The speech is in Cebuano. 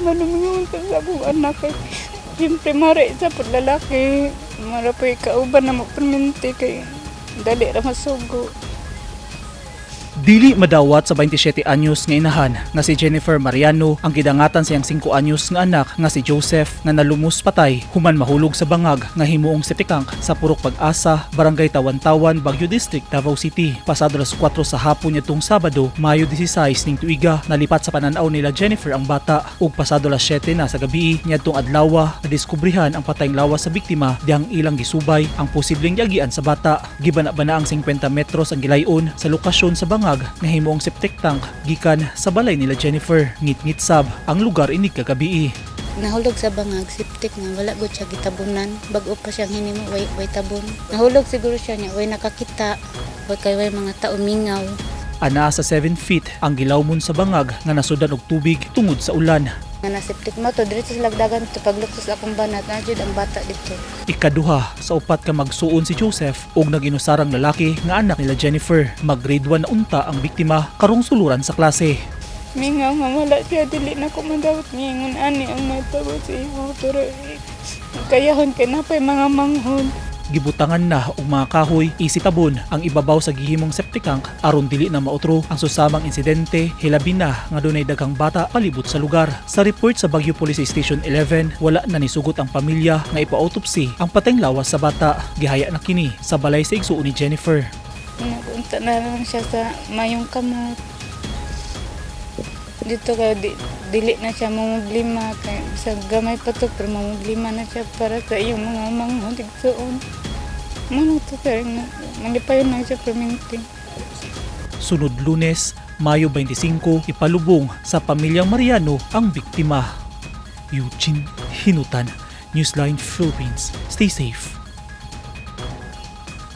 Man ang sa akong anak kay siyempre mara sa pud lalaki, mara pa kauban na mo permente kay dali ra masugo. Dili madawat sa 27 anyos nga inahan nga si Jennifer Mariano ang gidangatan sa iyang 5 anyos nga anak nga si Joseph nga nalumos patay human mahulog sa bangag nga himuong septic tank sa Purok Pag-asa, Barangay Tawan-Tawan, Baguio District, Davao City. Pasado alas 4 sa hapon nitong Sabado, Mayo 16 ning tuiga, nalipat sa pananaw nila Jennifer ang bata ug pasado alas 7 na sa gabi niadtong adlaw, nadiskubrihan ang patayng lawas sa biktima dihang ilang gisubay ang posibleng giagian sa bata. Gibana-bana ang 50 metros ang gilayon sa lokasyon sa bangag nga himuong septic tank gikan sa balay nila Jennifer. Ngit-ngit sab ang lugar inig kagabii. Nahulog sa bangag, septic nga, wala gud siya gitabunan. Bag-o pa siyang hinimo, way tabon. Nahulog siguro siya niya, way nakakita. Way kay way mga tao mingaw. Anaa sa 7 feet ang gilawmon sa bangag nga nasudan og tubig tungod sa ulan. Nga na septic mo to, diretso sa lagdagan to, pagluksos akong banat, na jud ang bata dito. Ikaduha sa upat ka magsuon si Joseph ug naginusarang lalaki nga anak nila Jennifer. Mag grade 1 na unta ang biktima karong suluran sa klase. Mingaw nga wala siya, dili na ko madawat ngingon ani ang matabo sa iyo, pero kayahon kay napay mga manghod. Gibutangan na og mga kahoy isip tabon ang ibabaw sa gihimong septic tank aron dili na mautro ang susamang insidente, hilabi na nga dunay daghang bata palibot sa lugar. Sa report sa Baguio Police Station 11, wala na nisugot ang pamilya nga ipa-autopsy ang patayng lawas sa bata. Gihaya na kini sa balay sa igsuon ni Jennifer. Nagunta na lang siya sa mayong kamot. Dito kay dili na siya mamblima kay sa gamay pa to, pero mamblima na siya para sa iyong mga manghod igsuon. Mano to sir, malipayon na siya perminti. Sunod Lunes, Mayo 25, ipalubong sa pamilyang Mariano ang biktima. Eugene Hinutan, Newsline Philippines. Stay safe.